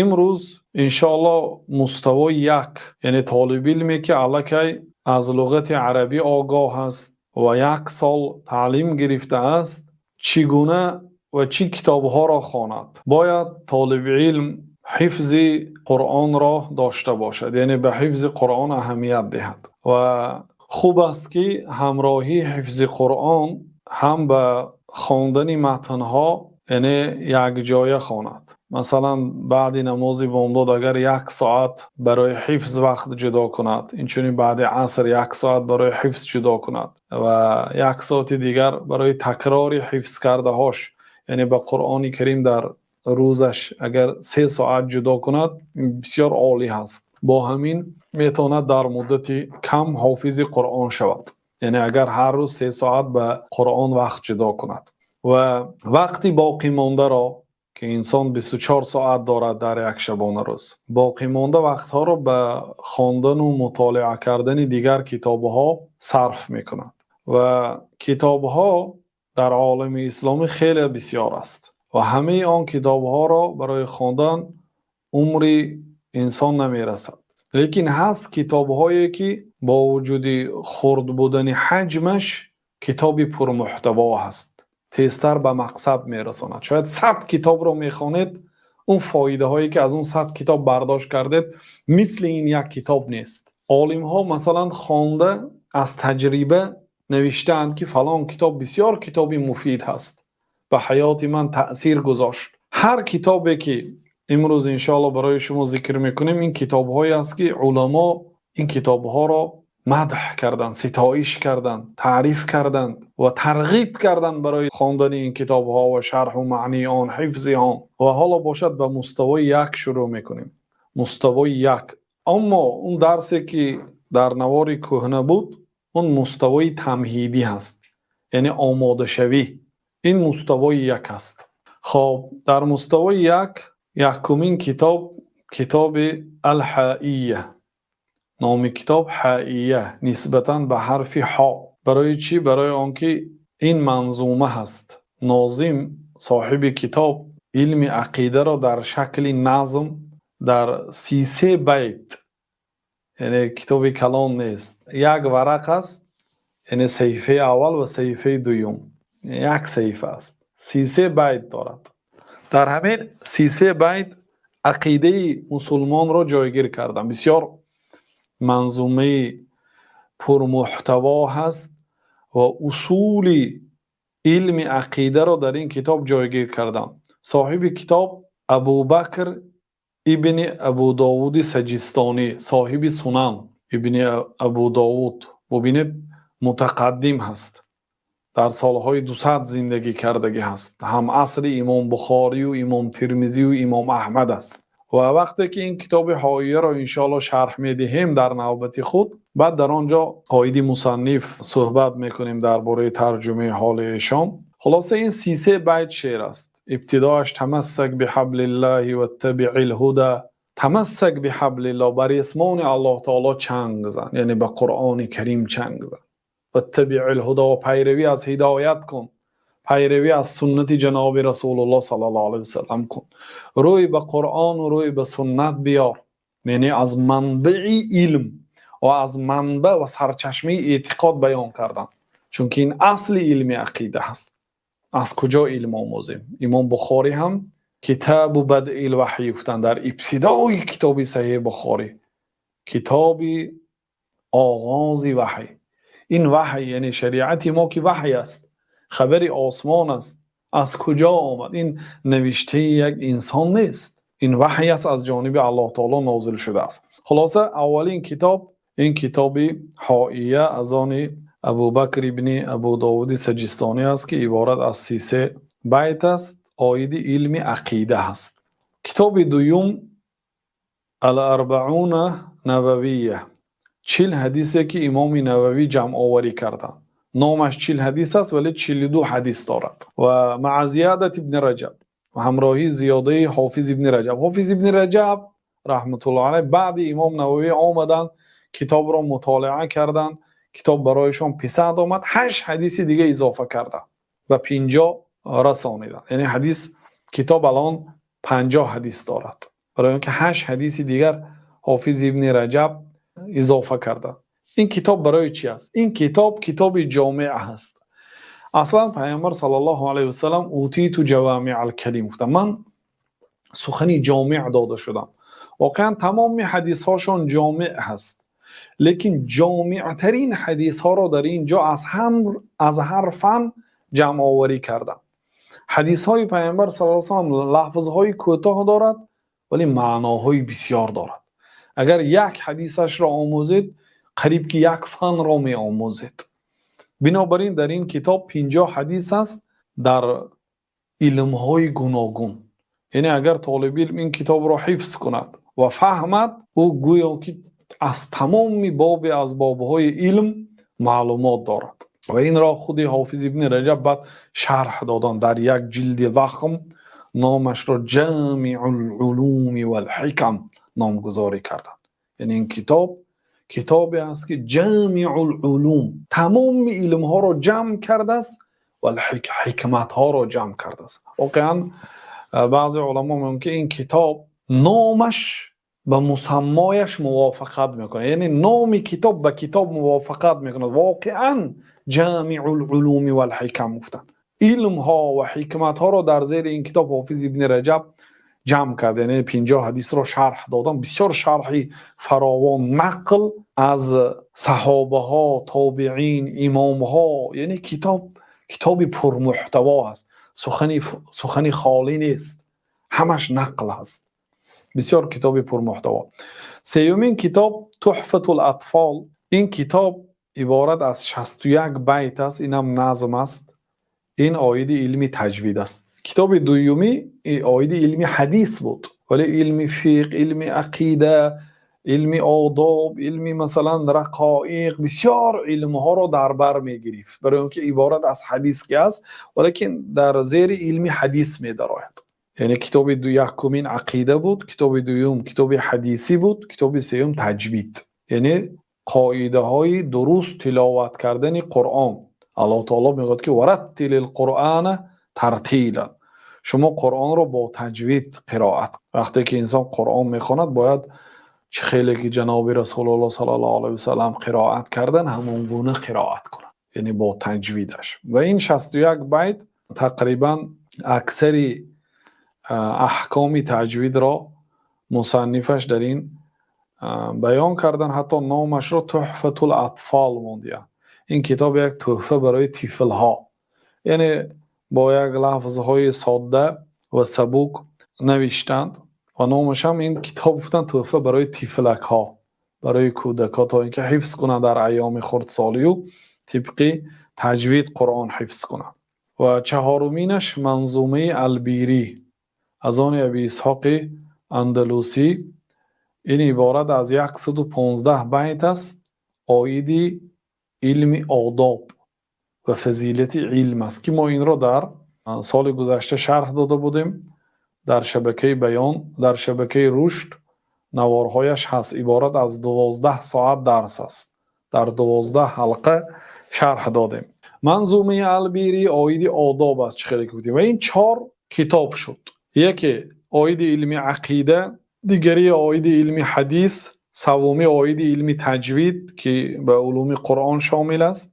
Имрӯз иншоаллоҳ муставои як, яъне толиби илме, ки аллакай аз луғати арабӣ огоҳ аст ва як сол таълим гирифтааст, чӣ гуна ва чӣ китобҳоро хонад? Бояд толиби илм ҳифзи Қуръонро дошта бошад, яъне ба ҳифзи Қуръон аҳамият диҳад ва хуб аст, ки ҳамроҳии ҳифзи Қуръон ҳам ба хондани матнҳо, яъне якҷоя хонад. Масалан, баъди намози бомдод агар як соат барои ҳифз вақт ҷудо кунад, инчунин баъди аср як соат барои ҳифз ҷудо кунад ва як соати дигар барои такрори ҳифз кардаҳош, яъне ба Қуръони Карим дар рӯзаш агар 3 соат ҷудо кунад, бисёр олӣ аст. Бо ҳамин метавонад дар муддати кам ҳофизи Қуръон шавад, яъне агар ҳар рӯз 3 соат ба Қуръон вақт ҷудо кунад ва вақти боқимондаро, ки инсон 24 соат дорад дар як шабонарӯз, боқимонда вақтҳоро ба хондану мутолиа кардани дигар китобҳо сарф мекунад. Ва китобҳо дар олами исломӣ хеле бисёр аст ва ҳамаи он китобҳоро барои хондан умри инсон намерасад. Лекин ҳаст китобҳое, ки бо вуҷуди хурд будани ҳаҷмаш китоби пурмуҳтаво ҳаст, тезтар ба мақсад мерасонад. Шояд 100 китобро мехонед, он фоидаҳое, ки аз он 100 китоб бардошт кардед, мисли ин як китоб нест. Олимҳо, масалан, хонда, аз таҷриба навиштаанд, ки фалон китоб бисёр китоби муфид ҳаст, ба ҳаёти ман таъсир гузошт. Ҳар китобе, ки имрӯз иншоалло барои шумо зикр мекунем, ин китобҳое аст, ки уламо ин китобҳоро мадҳ карданд, ситоиш карданд, таъриф карданд ва тарғиб карданд барои хондани ин китобҳо ва шарҳу маънии он, ҳифзи он. Ва ҳоло бошад, ба муставои як шурӯъ мекунем. Муставои як. Аммо он дарсе, ки дар навори кӯҳна буд, он муставои тамҳидӣ ҳаст, яъне омодашавӣ. Ин муставои як аст. Хоб, дар муставои як якумин китоб, китоби Алҳаия. Номи китоб Ҳаия, нисбатан ба ҳарфи ҳо. Барои чӣ? Барои он ки ин манзума ҳаст. Нозим, соҳиби китоб, илми ақидаро дар шакли назм дар 33 байт, яъне китоби калон нест, як варақ аст, яъне саҳифаи аввал ва саҳифаи дуюм, як саҳифа аст, 33 байт дорад. Дар ҳамин 33 байт ақидаи мусулмонро ҷойгир кардам. Бисёр манзумаи пурмуҳтаво ҳаст ва усули илми ақидаро дар ин китоб ҷойгир кардам. Соҳиби китоб Абубакр ибни Абудовуди Саҷистонӣ, соҳиби Сунан ибни Абудовуд. Бубинед, мутақаддим ҳаст, дар солҳои 200 зиндагӣ кардагӣ ҳаст, ҳамасри Имом Бухорию Имом Термизию Имом Аҳмад аст. Ва вақте ки ин китоби Ҳоияро иншоалло шарҳ медиҳем дар навбати худ, баъд дар он ҷо оиди мусанниф суҳбат мекунем, дар бораи тарҷумаи ҳоли эшон. Хулоса, ин 33 байт шеър аст. Ибтидоаш: تمسك بحبل الله واتبع الهدى. تمسك بحبل الله, ба ресмони Аллоҳ таоло чанг зан, яъне ба Қуръони Карим чанг зан. واتبع الهدى, ва пайравӣ аз ҳидоят кун, пайравӣ аз суннати ҷаноби Расулуллоҳ саллаллоҳу алайҳи васаллам кун. Рӯй ба Қуръону рӯй ба суннат биёр, яъне аз манбаи илм ва аз манба ва сарчашмаи эътиқод баён кардан, чунки ин асли илми ақида ҳаст. Аз куҷо илм омӯзем? Имом Бухорӣ ҳам كتاب بدء الوحي гуфтанд дар ибтидои китоби Саҳиҳи Бухорӣ, китоби оғози ваҳй. Ин ваҳй, яъне шариати мо, ки ваҳй аст, хабари осмон аст, аз куҷо омад? Ин навиштаи як инсон нест, ин ваҳй аст, аз ҷониби Аллоҳ таоло нозил шудааст. Хулоса, аввалин китоб ин китоби Ҳоия аз они Абубакр ибни Абудовуди Саҷистонӣ аст, ки иборат аз 33 байт аст, оиди илми ақида ҳаст. Китоби дуюм Ал Арбауна Нававия, 40 ҳадисе, ки Имоми Нававӣ ҷамъоварӣ карданд. Номаш 40 ҳадис аст, вале 42 ҳадис дорад. Ва مع زيادة ابن رجب, ҳамроҳии зиёдаи Ҳофиз ибни Раҷаб. Ҳофиз ибни Раҷаб раҳматуллоҳ алайҳ баъди Имом Нававӣ омаданд, китобро мутолиа карданд, китоб барояшон писанд омад, ҳашт ҳадиси дига изофа карданд, ба 50 расониданд. Яъне ҳадис китоб алон 50 ҳадис дорад. Барои инки 8 ҳадиси дигар Ҳофиз Ибни Раҷаб илова кардааст. Ин китоб барои чӣ аст? Ин китоб китоби ҷомеъ аст. Аслан Паёмбар саллаллоҳу алайҳи васаллам "أوتيت جوامع الكلم" гуфтанд: ман сухани ҷомеъ дода шудам. Воқеан тамоми ҳадисҳошон ҷомеъ ҳаст. Лекин ҷомеътарин ҳадисҳоро дар ин ҷо аз ҳар фан ҷамъоварӣ карданд. Ҳадисҳои Паёмбар саллаллоҳу алайҳи васаллам лафзҳои кӯтоҳ дорад, вале маъноҳои бисёр дорад. Агар як ҳадисашро омӯзед, қариб ки як фанро меомӯзед. Бинобар ин дар ин китоб 50 ҳадис аст дар илмҳои гуногун. Яъне агар толиби илм ин китобро ҳифз кунад ва фаҳмад, ӯ гӯё ки аз тамоми бобе аз бобҳои илм маълумот дорад. Ва инро худи Ҳофиз Ибни Раҷаб баъд шарҳ доданд дар як ҷилди захм, номашро "Ҷомеъ ул-улум вал-ҳикам" номгузорӣ карданд. Яъне ин китоб китобе аст, ки ҷомеъ ул-улум, тамоми илмҳоро ҷамъ кардааст ва ҳикматҳоро ҷамъ кардааст. Воқеан баъзе уламо мегӯянд, ки ин китоб номаш ба мусаммояш мувофиқат мекунад. Яъне номи китоб ба китоб мувофиқат мекунад. Воқеан "Ҷомеъ ул-улум вал-ҳикам" гуфтанд. Илмҳо ва ҳикматҳоро дар зери ин китоб Ҳофиз Ибни Раҷаб ҷамъ кард. Яъне 50 ҳадисро шарҳ додам. Бисёр шарҳи фаровон, нақл аз саҳобаҳо, тобеин, имомҳо. Яъне китоб китоби пурмуҳтаво аст. Сухани холӣ нест. Ҳамаш нақл аст. Бисёр китоби пурмуҳтаво. Сеюмин китоб "Туҳфатул Атфол". Ин китоб иборат аз 61 байт аст. Инам назм аст. Ин оиди илми таҷвид аст. Китоби дуюмӣ оиди илми ҳадис буд. Вале илми фиқҳ, илми ақида, илми одоб, илми масалан рақоиқ, бисёр илмҳоро дар бар мегирифт. Барои инки иборат аз ҳадис ки аст, валекин дар зери илми ҳадис медарояд. Яъне китоби якумин ақида буд, китоби дуюм китоби ҳадисӣ буд, китоби сеюм таҷвид. Яъне қоидаҳои дуруст тиловат кардани Қуръон. Аллоҳ таоло мегӯяд, ки "ورتل القرآن ترتيلا". Шумо Қуръонро бо таҷвид қироат. Вақте ки инсон Қуръон мехонад, бояд чӣ хеле ки ҷаноби Расулуллоҳ саллаллоҳу алайҳи васаллам қироат кардан, ҳамон гуна қироат кунад. Яъне бо таҷвидаш. Ва ин 61 байт тақрибан аксари аҳкоми таҷвидро мусаннифаш дар ин баён кардан, ҳатто номашро "Туҳфатул Атфол" мондианд. Ин китоб як тӯҳфа барои тифлҳо. Яъне бо як лафзҳои содда ва сабук навиштанд ва номаш ҳам ин китоб гуфтанд тӯҳфа барои тифлакҳо, барои кӯдакҳо, то инки ҳифз кунанд дар айёми хурдсолию тибқи таҷвид Қуръон ҳифз кунанд. Ва чаҳоруминаш "Манзумаи Албирӣ" аз они Аби Исҳоқи Андалусӣ. Ин иборат аз 115 байт аст, оиди илми одоб ва фазилати илм аст, ки мо инро дар соли гузашта шарҳ дода будем. Дар шабакаи Баён, дар шабакаи Рушд наворҳояш ҳаст. Иборат аз 12 соат дарс аст. Дар 12 ҳалқа шарҳ додем. "Манзумаи Албирӣ" оиди одоб аст, чӣ хеле гуфтем. Ва ин чор китоб шуд. Яке оиди илми ақида, дигаре оиди илми ҳадис, севумӣ оиди илми таҷвид, ки ба улуми Қуръон шомил аст,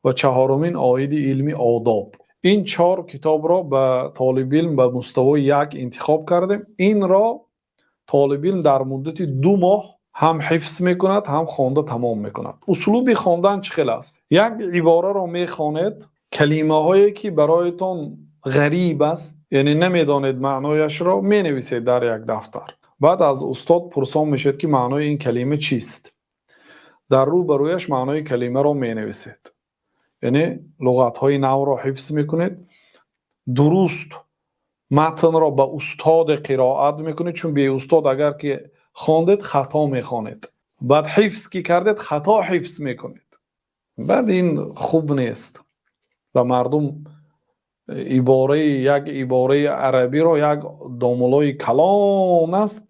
ва чаҳорумин оиди илми одоб. Ин чор китобро ба толиби илм ба муставои як интихоб кардем. Инро толиби илм дар муддати 2 моҳ ҳам ҳифз мекунад, ҳам хонда тамом мекунад. Услуби хондан чӣ хел аст? Як ибораро мехонед, калимаҳое ки бароятон ғариб аст, яъне намедонед маънояшро, менависед дар як дафтар. Баъд аз устод пурсон мешавед, ки маънои ин калима чист. Дар рӯ ба рӯяш маънои калимаро менависед. Яъне луғатҳои навро ҳифз мекунед. Дуруст матнро ба устоде қироат мекунед, чун беустод агар ки хондед, хато мехонед. Баъд ҳифз ки кардед, хато ҳифз мекунед. Баъд ин хуб нест. Ба мардум ибораи як ибораи арабиро, як домулои калон аст,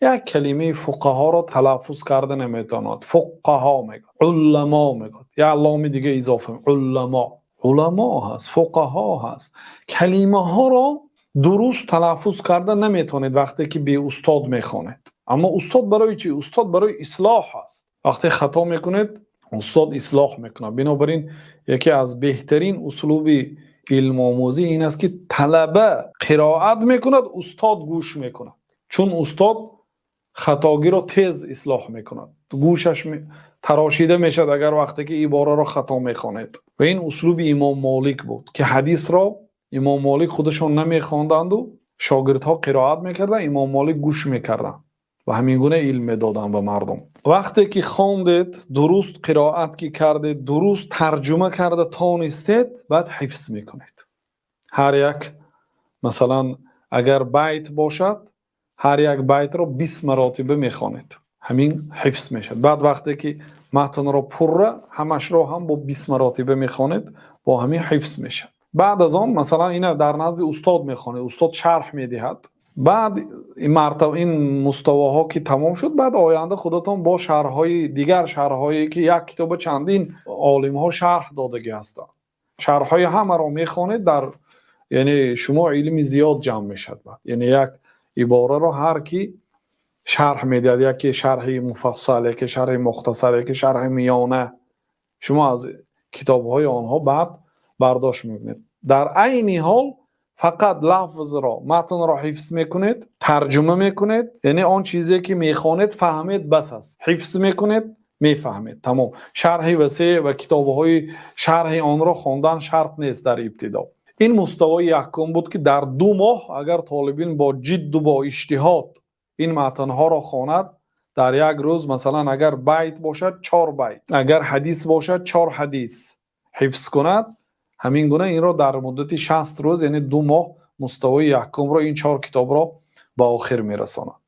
як калимаи фуқаҳоро талаффуз карда наметавонад. Фуқаҳо мегӯяд, уламо мегӯяд, як ломи дига изофа, уламо, уламо ҳаст, фуқаҳо ҳаст. Калимаҳоро Дуруст талаффуз карда наметавонед вақте ки бе устод мехонед. Аммо устод барои чӣ? Устод барои ислоҳ аст. Вақте хато мекунед, устод ислоҳ мекунад. Бинобар ин яке аз беҳтарин услуби илмомӯзӣ ин аст, ки талаба қироат мекунад, устод гӯш мекунад. Чун устод хатоеро тез ислоҳ мекунад. Гӯшаш тарошида мешавад, агар вақте ки иборатро хато мехонед. Ва ин услуби имом Молик буд, ки ҳадисро имом Молик худашон намехонданд ва шогирдҳо қироат мекарданд, имом Молик гӯш мекарданд ва ҳамин гуна илм медоданд ба мардум. Вақте ки хондед, дуруст қироат ки кардед, дуруст тарҷума карда тонистед, баъд ҳифз мекунед. Ҳар як, масалан, агар байт бошад, ҳар як байтро 20 маротиба мехонед. Ҳамин ҳифз мешавад. Баъд вақте ки матнро пурра ҳамашро ҳам бо 20 маротиба мехонед, бо ҳамин ҳифз мешавад. Баъд аз он, масалан, инро дар назди устод мехонед, устод шарҳ медиҳад. Баъд ин мартаба, ин муставоҳо ки тамом шуд, баъд оянда худатон бо шарҳҳои дигар, шарҳҳое ки як китоб чандин олимҳо шарҳ додагӣ ҳастанд, шарҳҳои ҳамаро мехонед, дар яъне шумо илми зиёд ҷамъ мешавад. Баъд яъне як ибораро ҳар ки шарҳ медиҳад, яке шарҳи муфассал, яке шарҳи мухтасар, яке шарҳи миёна, шумо аз китобҳои онҳо баъд бардошт мекунед. Дар айни ҳол фақат лафзро, матнро ҳифз мекунед, тарҷума мекунед, яъне он чизе ки мехонед, фаҳмед, бас аст. Ҳифз мекунед, мефаҳмед, тамом. Шарҳи васеъ ва китобҳои шарҳи онро хондан шарт нест дар ибтидо. Ин муставои якум буд, ки дар 2 моҳ агар толибилм бо ҷидду бо иҷтиҳод ин матнҳоро хонад, дар як рӯз, масалан, агар байт бошад, 4 байт, агар ҳадис бошад, 4 ҳадис ҳифз кунад, ҳамин гуна инро дар муддати 60 рӯз, яъне 2 моҳ, муставои якумро, ин 4 китобро ба охир мерасонад.